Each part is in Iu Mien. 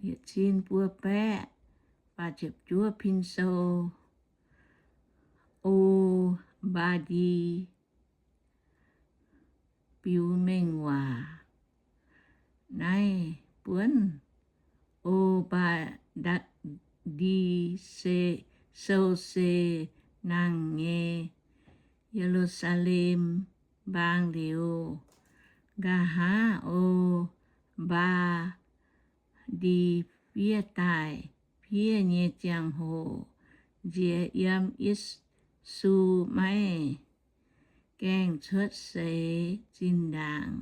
yietc cin buo baeqv faah ziepc juov pin sou. O^baa^ndi biux mengh waac. Naaiv buonv O^baa^ndi se, sou se nangh nyei Ye^lu^saa^lem Mbaang liuz, nqa'haav O^mbaa^ndi fiev daaih fiev nyei ziangh hoc, nziex yiem Yesu maiv gaengh cuotv seix zinh ndaangc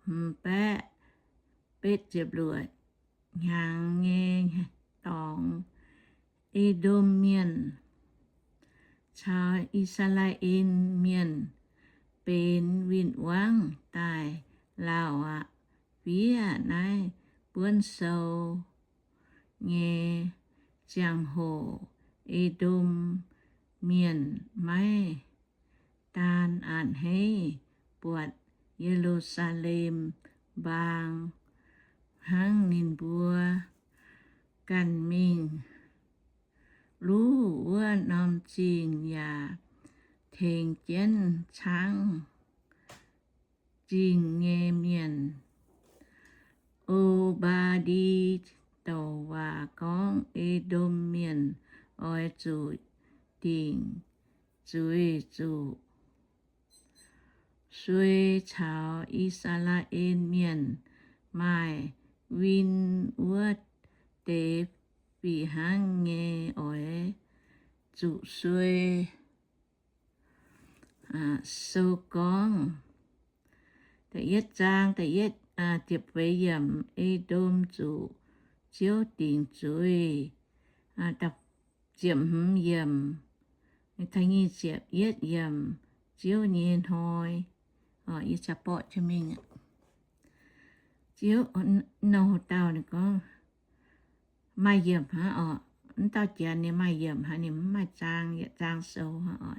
hmz baeqv betv ziepc luoqc hnyangx nyei dorngx, E^ndom Mienh caux I^saa^laa^en Mienh benx win-wangv daaih lauh aqv. Fiev naaiv buonv sou nyei ziangh hoc, E^ndom Mienh maiv daan a'hneiv buatc Ye^lu^saa^lem Mbaang hnangv ninh mbuo ganh mingh luv wuov norm zingh yaac tengx jienv caangv zingh nyei mienh. O^mbaa^ndi douc waac gorngv, E^ndom Mienh oix zuqc dingc zuiz zuqc suei caux I^saa^laa^en Mienh maaih win wuov deix fih hnangv nyei oix zuqc suei. Sou gorngv da'yietv zaang da'yietv ziepc feix yiemc, E^ndom zuqc Ziouv dingc zuiz. Ziepc hmz yiemc, nyic ziepc yietv yiemc, Ziouv nyei hnoi. Yie caux borqv jienv mingh. Ziouv, nor hoc dauh ninh gorngv maaih yiemc hnangv oc. Mv dauh janx ninh maaih yiemc hnangv, ninh mv maaih zaang, yietc zaang sou hnangv oc.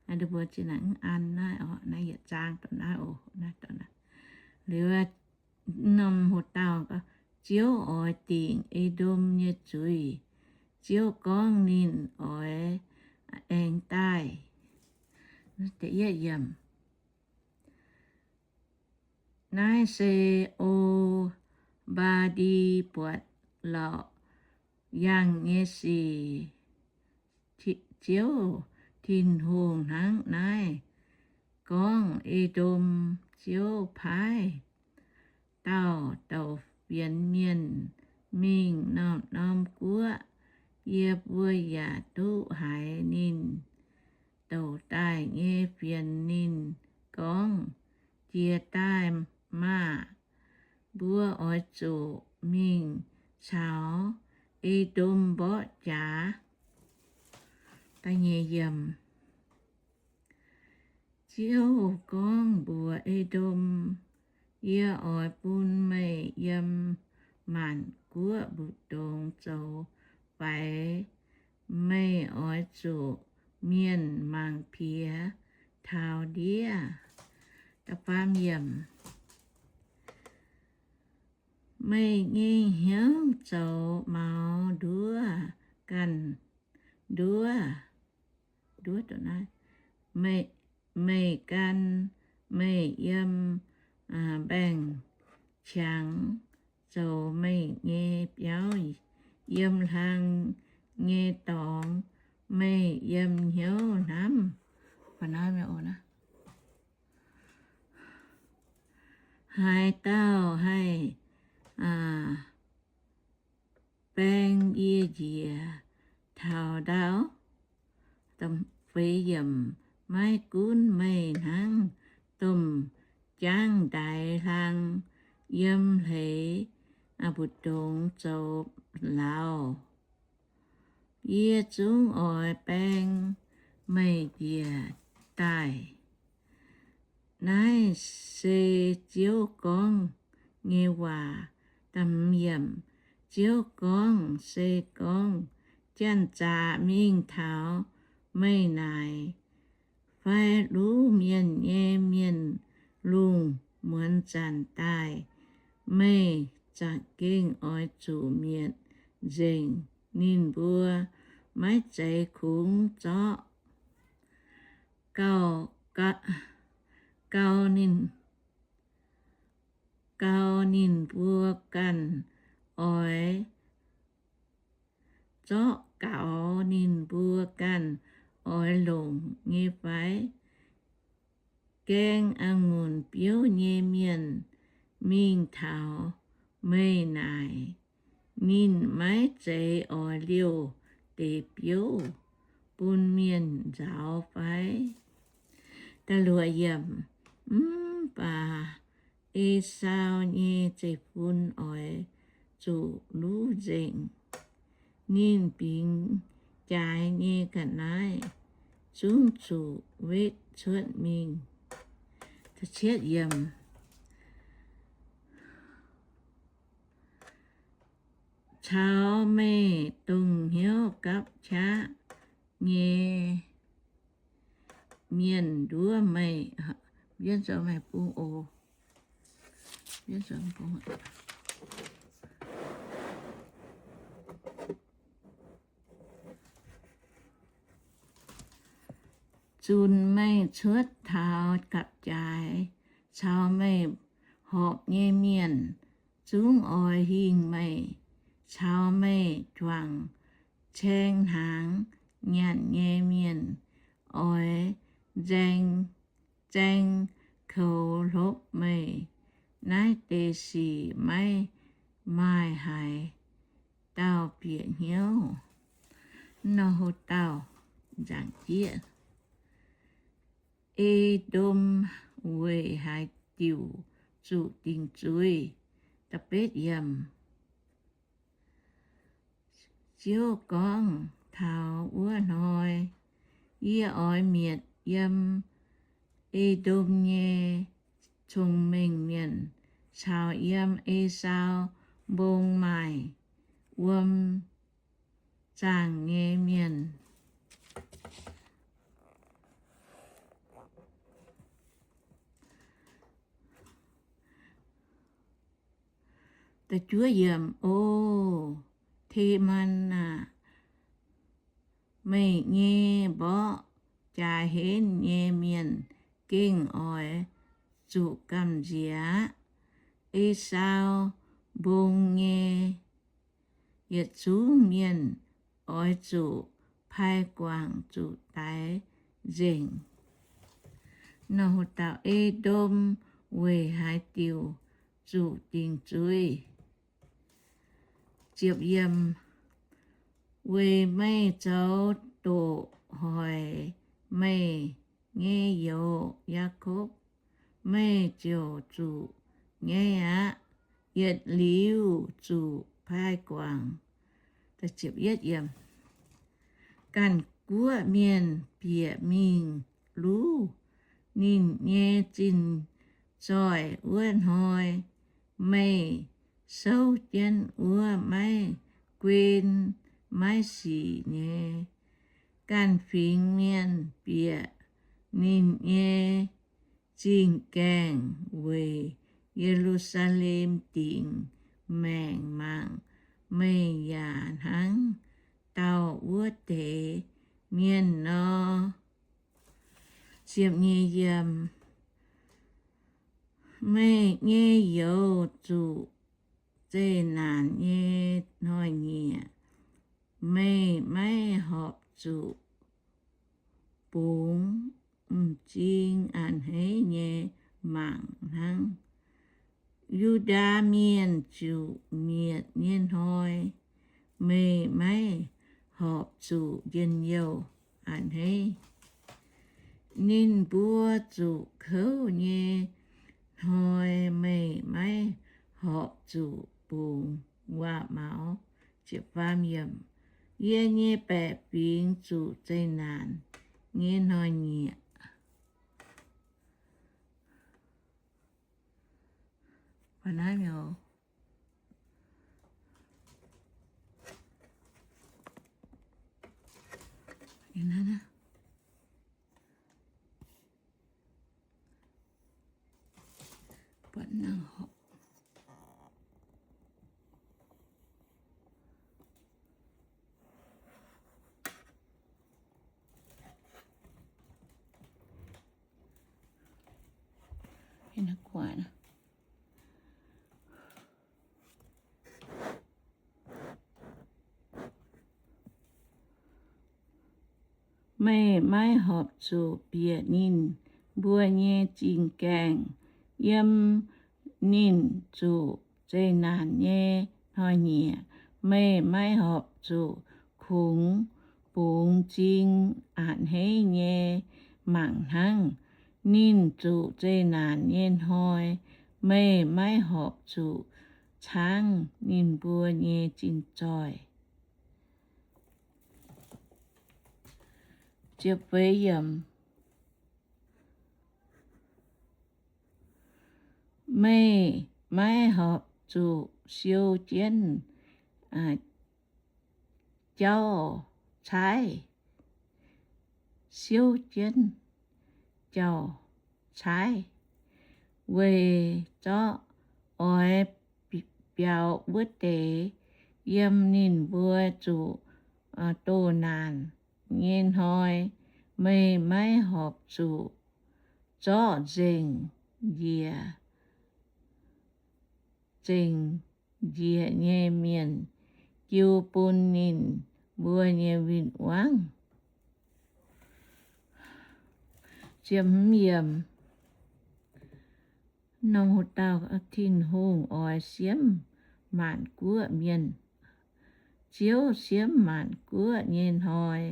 Ninh mbuo zinh naaic mv an naaiv oc, naaiv yietc zaang doqc naaiv oc, naaiv doqc naaiv. Liuz norm hoc dauh, Ziouv oix dingc E^ndom nyei zuiz. Ziouv gorngv ninh oix aengx daaih. Naaiv se O^mbaa^ndi buatc lorqc yangh nyei sic. Ziouv Tin-Hungh hnangv naaiv gorngv, E^ndom, Ziouv paaiv dauh douc fienx mienh mingh norm-norm guoqv. Yie mbuo yaac duqv haiz ninh douc daaih nyei fienx. Ninh gorngv, Jiez daaih maah! Mbuo oix zuqc mingh caux E^ndom mborqv jaax. Ziouv gorngv mbuox E^ndom, Yie oix bun meih yiem maanc guoqv mbu'ndongx zoux faix. Meih oix zuqc mienh mangc piex taux ndiev. Meih nyei hnyouv zoux maux nduov ganh nduov. Meih gan meih yiem mbaengx-qangx zoux meih nyei biauv, yiem hlang nyei dorngx meih yiem hnyouv hnamv. Haaix dauh haih baeng yie njiec taux ndau? Maiv gunv meih hnangv domh jangv ndaix hlang yiem hleix mbu'ndongx zoux lauz, yie zungv oix baeng meih njiec daaih. Naaiv se Ziouv gorngv nyei waac. Ziouv gorngv, Se gorngv janx-zaqc mingh taux meih naaic, fai luv mienh nyei mienh lungh muonz zanc daaih, Meih za'gengh oix zuqc mietc nzengc ninh mbuo, maiv zeiz kungx zorqv gau, gau ninh, gau ninh mbuo ganh oix, zorqv gaux ninh mbuo ganh oix longc nyei fai? Gaeng a'ngunc biouv nyei mienh mingh taux meih naaic, ninh maiv zeiz oix liouh deix biouv bun mienh nzauz fai? Mv baac Esaau nyei zeiv-fun oix zuqc luv nzengc. Ninh bingx jaaix nyei ga'naaiv zungv zuqc wetv cuotv mingh. Caux meih dongh hnyouv gapv qaqv nyei mienh nduov meih. Zunc meih cuotv taux gapv-jaaix, caux meih horpc nyei mienh zungv oix hingh meih, caux meih juangc caeng hnaangx nyanc nyei mienh oix nzaeng, nzaeng koux hlopv meih. Naaiv deix sic maiv maaih haaix dauh bieqc hnyouv. Nor ho dauh nzaangc jieqv, E^ndom weic haaix diuc zuqc dingc zuiz? Ziouv gorngv taux wuov hnoi, yie oix mietc yiem E^ndom nyei cong-mengh mienh caux yiem Esaau mbong maaih wuom zaangc nyei mienh. O Teman aah! Meih nyei mborqv jaax henv nyei mienh gengh oix zuqc gamh nziex aqv. Esaau mbong nyei yietc zungv mienh oix zuqc pai guangc zuqc daix nzengc. Nor dauh E^ndom weic haaix diuc zuqc dingc zuiz? Weic meih zoux doqc hoic meih nyei youz, Yaakopv, meih ziouc zuqc nyaiv aqv. Yietc liuz zuqc pai guangc. Ganh guoqv mienh bieqc mingh luv ninh nyei zinh zoih wuov hnoi, meih souv jienv wuov maiv guen maiv sic nyei ganh fingx mienh bieqc ninh nyei zingh gaengh weic Ye^lu^saa^lem dingc maengc mangc. Meih yaac hnangv dauh wuov deix mienh nor. Meih nyei youz zuqc zeqc naanc nyei hnoi-nyieqc, meih maiv horpc zuqc bungx m'zing a'hneiv nyei mangc hnangv. Yu^ndaa Mienh zuqc mietc nyei hnoi, meih maiv horpc zuqc njien-youh a'hneiv. Ninh mbuo zuqc kouv nyei hnoi, meih maiv horpc zuqc bungx waac-maux. Yie nyei baeqc fingx zuqc zeqc naanc nyei hnoi-nyieqc. Meih maiv horpc zuqc bieqc ninh mbuo nyei zingh gaengh yiem ninh zuqc zeqc naanc nyei hnoi-nyieqc. Meih maiv horpc zuqc kungx bungx m'zing a'hneiv nyei mangc hnangv. Ninh zuqc zeqc naanc nyei hnoi, meih maiv horpc zuqc caangv ninh mbuo nyei zinh zoih. Meih maiv horpc zuqc siou jienv jauv-caaiv, siou jienv jauv-caaiv, weic zorqv oix biaux wuov deix. Yiem ninh mbuo zuqc doh naanc nyei hnoi, meih maiv horpc zuqc zorqv nzengc njiec, nzengc njiec nyei mienh jiu bun ninh mbuo nyei win-wangv. Tin-Hungh oix siemv maanc guoqv mienh. Ziouv siemv maanc guoqv nyei hnoi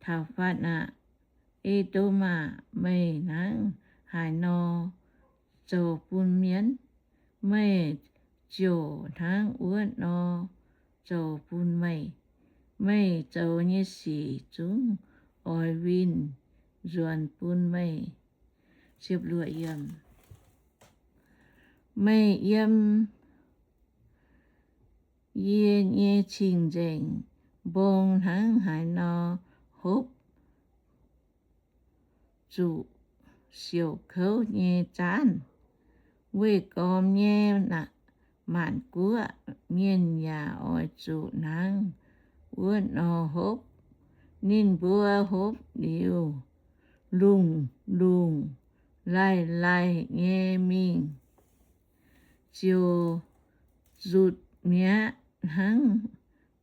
taux fatv aqv. E^ndom aah, meih hnangv haaix nor zoux bun mienv, meih ziouc hnangv wuov nor zoux bun meih. Meih zoux nyei sic zungv oix winh nzuonx bun meih. Meih yiem yie nyei cing-nzengc mbong hnangv haaix nor hopv zuqc siouc kouv nyei zaanv, weih gormx nyei maanc guoqv mienh yaac oix zuqc hnangv wuov nor hopv. Ninh mbuo hopv liuz, lungh lungh laih laih nyei mingh, ziouc nzutc mi'aqv, hnangv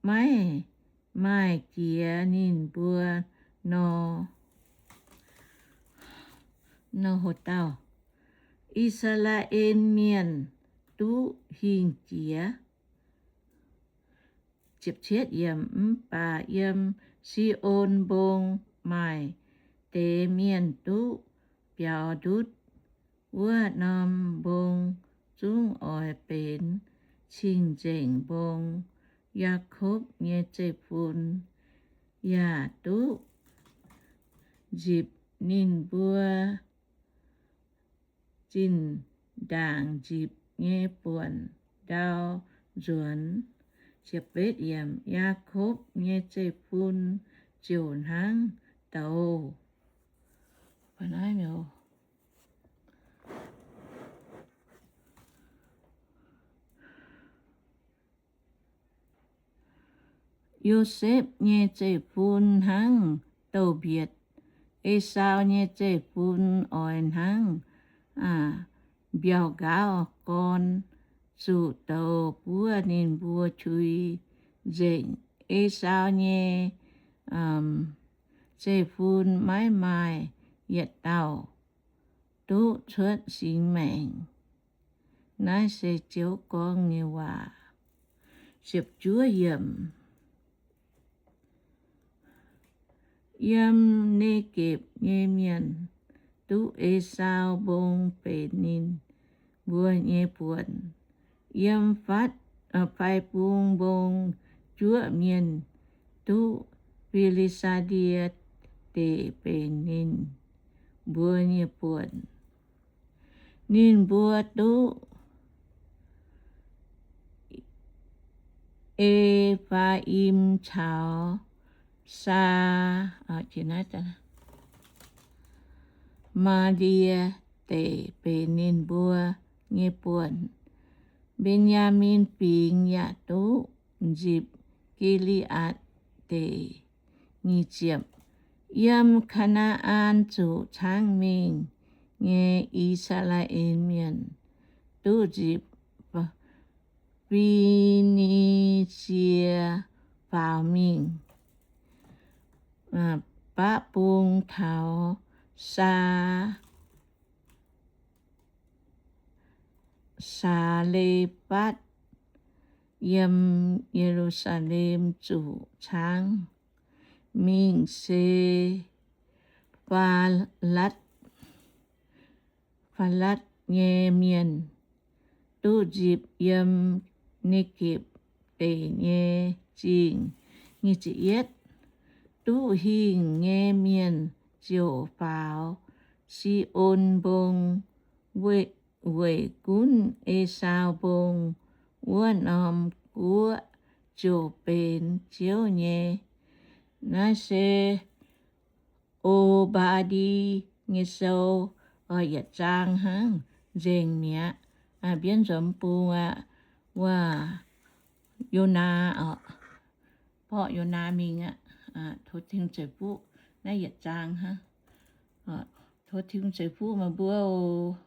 maiv maaih jiex ninh mbuo nor. I^saa^laa^en Mienh Duqv Hingh Jiex. Mv baac yiem Si^on Mbong maaih deix mienh duqv biaux ndutv. Wuov norm mbong zungv oix benx cing-nzengc mbong. Yaakopv nyei zeiv-fun yaac duqv nzipc ninh mbuo zinh ndaangc nzipc nyei buonc ndau nzuonx. Yaakopv nyei zeiv-fun ziouc hnangv douz. Yosepv nyei zeiv-fun hnangv douz-mbietc. Esaau nyei zeiv-fun oix hnangv mbiauh nqaauv gorn zuqc douz buov ninh mbuo qui nzengc. Esaau nyei zeiv-fun maiv maaih yietc dauh duqv cuotv singx maengc. Naaiv se Ziouv gorngv nyei waac. Yiem Negepc nyei mienh duqv Esaau Mbong benx ninh mbuo nyei buonc. Yiem fatv, Fai-Bung Mbong juoqv mienh duqv Fi^li^saa^die Deic benx ninh mbuo nyei buonc. Ninh mbuo duqv E^faa^im caux Saa, Maa^li^e Deic benx ninh mbuo nyei buonc. Mben^yaa^min Fingx yaac duqv nzipc Gi^li^aatc Deic. Yiem Kaa^naa^an zuqc caangv mingh nyei I^saa^laa^en Mienh duqv nzipc Fi^ni^sie faaux mingh. baqv bung taux Saa, Saa^le^batv, yiem Ye^lu^saa^lem zuqc caangv mingh se Faalatv, Faalatv nyei mienh, duqv nzipc yiem Ne^gepc Deic nyei Zingh. Duqv hingh nyei mienh ziouc faaux Si^on Mbong, weic gunv Esaau Mbong wuov norm guoqv ziouc benx Ziouv nyei. Naaiv se O^mbaa^ndi nyei sou, yietc zaang hnangv, nzengc mi'aqv. Mbienv nzuonx bung aqv. Wuov, Yonaa oc, borqv Yonaa mingh aqv. Tov Tin-Hungh ceix fuqv. Naaiv yietc zaang hnangv. Tov Tin-Hungh ceix fuqv meih mbuo oc.